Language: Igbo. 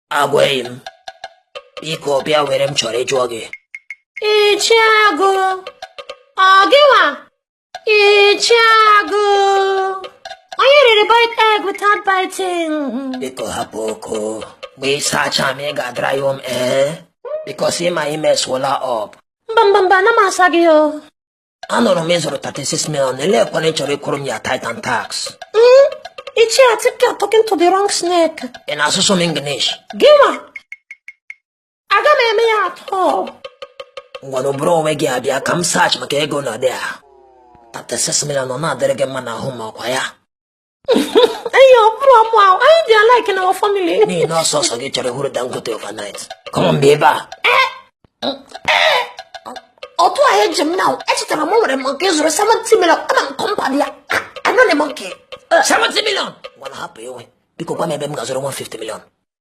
Agụ enyi m, biko bịa were m chọrọ ịjụọ gị. Ichie Agụ, ọ gịwa? Ichie Agụ, onye riri boiled egg without biting. Biko hapụ oko. Mgbe ị sacha m, ị ga-adara ya m ee, because ịma ị mesụola up. Mba, mba, mba, ana m asa gị o. Anụrụ m ịzụrụ 36 million. Elekwana ị chọrọ ịkwụrụ m ya tithe and tax? Ichie, I think you're talking to the wrong snake. Ị na-asụsụ m English? Gịwa? Aga m eme ya atọ. Ngwanụ, bụrụ onwe gị abịa ka m search maka ego na dị a 36 million ọ na-adịrị gị mma n'ahụ, ma ọkwa ya? Enyi, ọ bụrụ ọmụ ahụ, anyị dị alike na our family. N'ihi na ọsọsọ gị chọrọ ịhụrụ Dangote overnight. Come on, bịa ebe a. Otu a eji m now, echetara m o nwere monkey zụrụ 70 million. Ama m company ya. I know the monkey. 70 million. Ngwanụ, hapụ enwe. Biko gwa m ebe m ga-azụrụ 150 million.